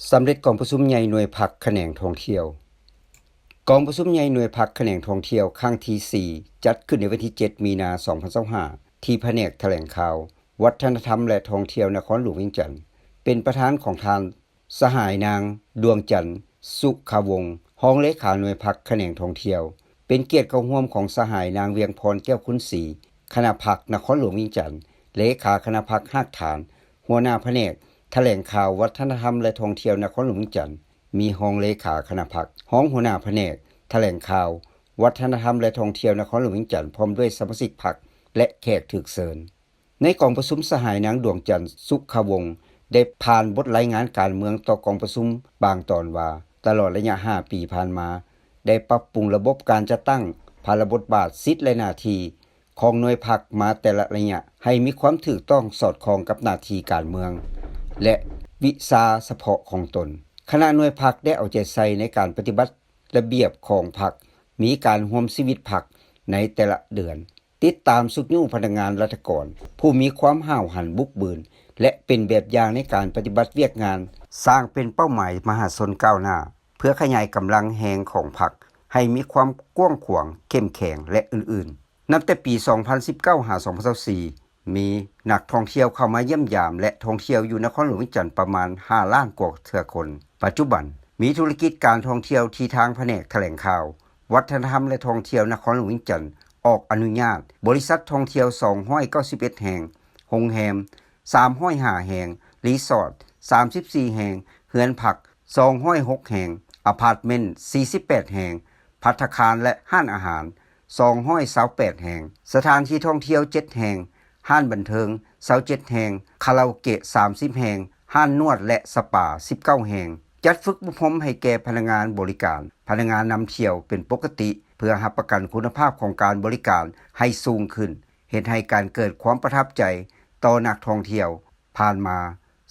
ສຳເລັດກອງປະຊຸມໃຫຍ່ໜ່ວຍພັກຂະແໜງທ່ອງທ່ຽວ. ກອງປະຊຸມໃຫຍ່ໜ່ວຍພັກຂະແໜງທ່ອງທ່ຽວຄັ້ງທີສີ່ ຈັດຂຶ້ນໃນວັນທີເຈັດ ມີນາ ສອງພັນຊາວຫ້າ ທີ່ພະແນກຖະແຫຼງຂ່າວ ວັດທະນະທຳ ແລະ ທ່ອງທ່ຽວນະຄອນຫຼວງວຽງຈັນ ເປັນປະທານຂອງທ່ານ ສະຫາຍນາງ ດວງຈັນ ສຸຂະວົງ ຮອງເລຂາໜ່ວຍພັກຂະແໜງທ່ອງທ່ຽວ, ເປັນກຽດເຂົ້າຮ່ວມຂອງສະຫາຍນາງ ວຽງພອນ ແກ້ວຄຸນສີ ຄະນະພັກນະຄອນຫຼວງວຽງຈັນ ເລຂາຄະນະພັກຮາກຖານ, ຫົວໜ້າພະແນກຖະແຫຼງຂ່າວ ວັດທະນະທຳ ແລະ ທ່ອງທ່ຽວນະຄອນຫຼວງວຽງຈັນ, ມີຮອງເລຂາຄະນະພັກ, ຮອງຫົວໜ້າພະແນກຖະແຫຼງຂ່າວ ວັດທະນະທຳ ແລະ ທ່ອງທ່ຽວນະຄອນຫຼວງວຽງຈັນ ພ້ອມດ້ວຍສະມາຊິກພັກ ແລະ ແຂກຖືກເຊີນ. ໃນກອງປະຊຸມ ສະຫາຍນາງ ດວງຈັນ ສຸຂະວົງ ໄດ້ຜ່ານບົດລາຍງານການເມືອງຕໍ່ກອງປະຊຸມບາງຕອນວ່າ, ຕະຫຼອດໄລຍະຫ້າປີຜ່ານມາ ໄດ້ປັບປຸງລະບົບການຈັດຕັ້ງພາລະບົດບາດ, ສິດ ແລະ ໜ້າທີ່ຂອງໜ່ວຍພັກມາແຕ່ລະໄລຍະ ໃຫ້ມີຄວາມຖືກຕ້ອງສອດຄ່ອງກັບໜ້າທີ່ການເມືອງ ແລະ ວິຊາສະເພາະຂອງຕົນ. ຄະນະໜ່ວຍພັກໄດ້ເອົາໃຈໃສ່ໃນການປະຕິບັດ ລະບຽບຂອງພັກ, ມີການຮ່ວມຊີວິດພັກໃນແຕ່ລະເດືອນ, ຕິດຕາມຊຸກຍູ້ພະນັກງານລັດຖະກອນ ຜູ້ມີຄວາມຫ້າວຫັນບຸກບືນ ແລະ ເປັນແບບຢ່າງໃນການປະຕິບັດວຽກງານ, ສ້າງເປັນເປົ້າໝາຍມະຫາຊົນກ້າວໜ້າ ເພື່ອຂະຫຍາຍກຳລັງແຮງຂອງພັກໃຫ້ມີຄວາມກວ້າງຂວາງ, ເຂັ້ມແຂງ ແລະ ອື່ນໆ. ນັບແຕ່ປີສອງພັນສິບເກົ້າ ຫາ ສອງພັນຊາວສີ່ ມີນັກທ່ອງທ່ຽວເຂົ້າມາຢ້ຽມຢາມ ແລະ ທ່ອງທ່ຽວຢູ່ນະຄອນຫຼວງວຽງຈັນປະມານຫ້າລ້ານກວ່າເທື່ອຄົນ. ປັດຈຸບັນ, ມີທຸລະກິດການທ່ອງທ່ຽວທີ່ທາງພະແນກຖະແຫຼງຂ່າວ, ວັດທະນະທຳ ແລະ ທ່ອງທ່ຽວນະຄອນຫຼວງວຽງຈັນ ອອກອະນຸຍາດບໍລິສັດທ່ອງທ່ຽວສອງຮ້ອຍເກົ້າສິບເອັດແຫ່ງ, ໂຮງແຮມສາມຮ້ອຍຫ້າແຫ່ງ, ຣີສອດສາມສິບສີ່ແຫ່ງ, ເຮືອນພັກສອງຮ້ອຍຫົກແຫ່ງ, ອາພາດເມັນສີ່ສິບແປດແຫ່ງ, ພັດຕາຄານ ແລະ ຮ້ານອາຫານສອງຮ້ອຍຊາວແປດແຫ່ງ, ສະຖານທີ່ທ່ອງທ່ຽວເຈັດແຫ່ງ, ຮ້ານບັນເທີງຊາວເຈັດແຫ່ງ, ຄາຣາໂອເກະສາມສິບແຫ່ງ, ຮ້ານນວດ ແລະ ສະປາສິບເກົ້າແຫ່ງ. ຈັດຝຶກອົບຮົມໃຫ້ແກ່ພະນັກງານບໍລິການ, ພະນັກງານນຳທ່ຽວເປັນປົກກະຕິ ເພື່ອຮັບປະກັນຄຸນນະພາບຂອງການບໍລິການໃຫ້ສູງຂຶ້ນ, ເຮັດໃຫ້ການເກີດຄວາມປະທັບໃຈຕໍ່ນັກທ່ອງທ່ຽວ. ຜ່ານມາ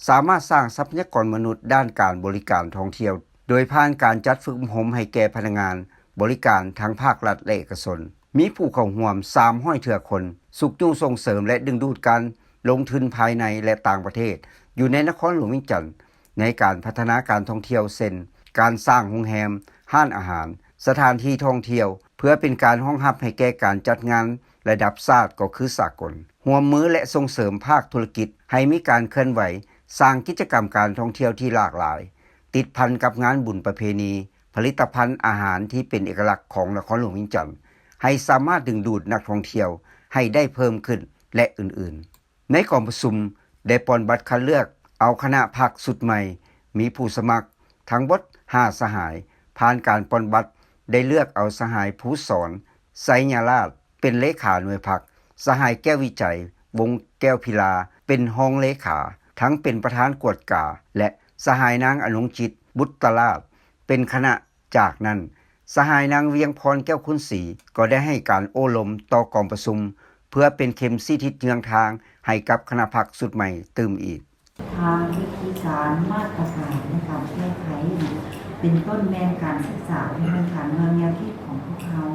ສາມາດສ້າງຊັບພະຍາກອນມະນຸດດ້ານການບໍລິການທ່ອງທ່ຽວ ໂດຍຜ່ານການຈັດຝຶກອົບຮົມໃຫ້ແກ່ພະນັກງານບໍລິການທັງພາກລັດ ແລະ ເອກະຊົນ, ມີຜູ້ເຂົ້າຮ່ວມສາມຮ້ອຍເທື່ອຄົນ, ຊຸກຍູ້ສົ່ງເສີມ ແລະ ດຶງດູດການລົງທຶນພາຍໃນ ແລະ ຕ່າງປະເທດ ຢູ່ໃນນະຄອນຫຼວງວຽງຈັນ ໃນການພັດທະນາການທ່ອງທ່ຽວ ເຊັ່ນ ການສ້າງໂຮງແຮມ, ຮ້ານອາຫານ, ສະຖານທີ່ທ່ອງທ່ຽວ ເພື່ອເປັນການຮອງຮັບໃຫ້ແກ່ການຈັດງານລະດັບຊາດ ກໍຄືສາກົນ, ຮ່ວມມື ແລະ ສົ່ງເສີມພາກທຸລະກິດໃຫ້ມີການເຄື່ອນໄຫວ ສ້າງກິດຈະກຳການທ່ອງທ່ຽວທີ່ຫຼາກຫຼາຍ, ຕິດພັນກັບງານບຸນປະເພນີ, ຜະລິດຕະພັນອາຫານທີ່ເປັນເອກະລັກຂອງນະຄອນຫຼວງວຽງຈັນ ໃຫ້ສາມາດດຶງດູດນັກທ່ອງທ່ຽວໃຫ້ໄດ້ເພີ່ມຂຶ້ນ ແລະ ອື່ນໆ. ໃນກອງປະຊຸມໄດ້ປ່ອນບັດຄັດເລືອກເອົາຄະນະພັກຊຸດໃໝ່, ມີຜູ້ສະໝັກທັງໝົດຫ້າສະຫາຍ. ຜ່ານການປ່ອນບັດໄດ້ເລືອກເອົາສະຫາຍ ພູສອນ ໄຊຍະລາດ ເປັນເລຂາໜ່ວຍພັກ, ສະຫາຍ ແກ້ວວິໄຈ ວົງແກ້ວພິລາ ເປັນຮອງເລຂາ, ທັງເປັນປະທານກວດກາ ແລະ ສະຫາຍນາງ ອະນົງຈິດ ບຸດຕະລາດ ເປັນຄະນະ. ຈາກນັ້ນ, ສະຫາຍນາງ ວຽງພອນ ແກ້ວຄຸນສີ ກໍໄດ້ໃຫ້ການໂອ້ລົມຕໍ່ກອງປະຊຸມ ເພື່ອເປັນເຂັມຊີ້ທິດເຍືອງທາງໃຫ້ກັບຄະນະພັກຊຸດໃໝ່ຕື່ມອີກ. ທາງວິທີການມາດຕະການໃນການແກ້ໄຂ ເປັນຕົ້ນແມ່ນການສຶກສາ ແລະ ແມ່ນການເມືອງແນວຄິດຂອງພວກເຮົາ.